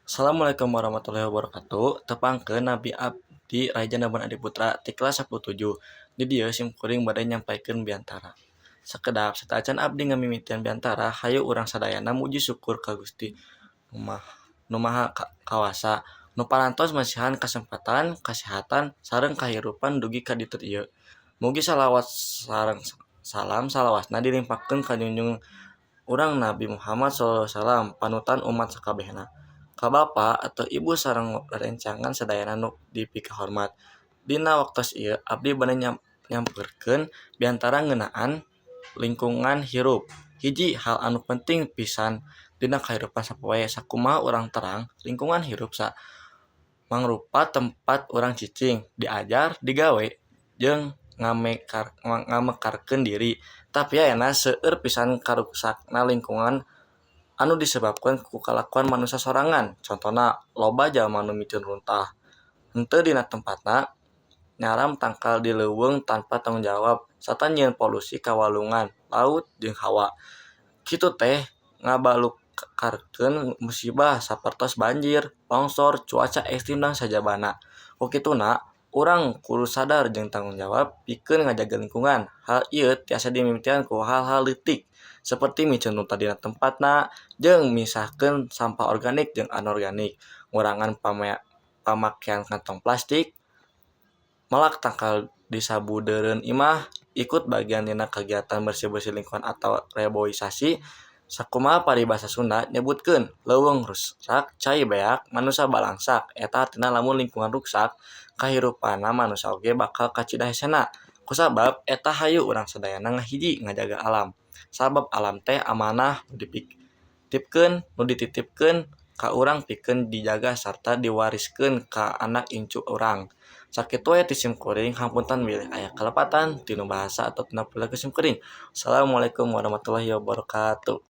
Assalamualaikum warahmatullahi wabarakatuh. Tepangkeun, nami abdi Raja Naban Adiputra ti kelas 17. Di dieu sim kuring bade nyampaikeun biantara. Sakedap, sateuacan abdi ngamimitian biantara, hayu urang sadayana muji syukur ka Gusti Nu Maha Kawasa nu parantos masihan kasempatan, kasehatan, sareng kahirupan dugi ka dinten ieu. Mugi salawat sareng salam salawasna dilimpahkeun ka junjungan urang Nabi Muhammad shallallahu alaihi wasallam, panutan umat sakabehna. Ka bapa atau ibu sareng rerencangan sadayana nu dipikahormat. Dina waktos ieu abdi bade nyamperkeun biantara ngeunaan lingkungan hirup. Hiji hal anu penting pisan dina kahirupan sapoe. Sakumaha urang terang, lingkungan hirup mangrupa tempat urang cicing, diajar, digawe, jeung ngamekarkeun diri. Tapi ayeuna seueur pisan karuksakna lingkungan anu disebabkeun ku kalakuan manusa sorangan. Contona, loba jalma nu miceun runtah henteu dina tempatna, nyaram tangkal di leuweung tanpa tanggung jawab, sarta nyieun polusi ka walungan, laut, jeung hawa. Kitu teh ngabalukarkeun musibah sapertos banjir, longsor, cuaca ekstrem dan sajabana. Ku kituna, urang kudu sadar jeung tanggung jawab pikeun ngajaga lingkungan. Hal ieu tiasa dimimitian ku hal-hal leutik saperti miceun runtah dina tempatna jeung misahkeun sampah organik jeung anorganik, ngurangan pamakean kantong plastik, melak tangkal di sabudeureun imah, ikut bagian dina kagiatan bersih-bersih lingkungan atawa reboisasi. Sakumaha paribasa Sunda nyebutkeun, "Leuweung ruksak, cai beak, manusa balangsak." Eta hartina lamun lingkungan ruksak, kahirupan manusa oge bakal kacida hesena. Kusabab eta, hayu urang sadayana ngahiji ngajaga alam. Sabab alam teh amanah nu dititipkeun ka urang pikeun dijaga sarta diwariskeun ka anak incu urang. Sakitu we ti sim kuring, hapunten bilih aya kalepatan tina bahasa atau tina perilaku sim kuring. Wassalamualaikum warahmatullahi wabarakatuh.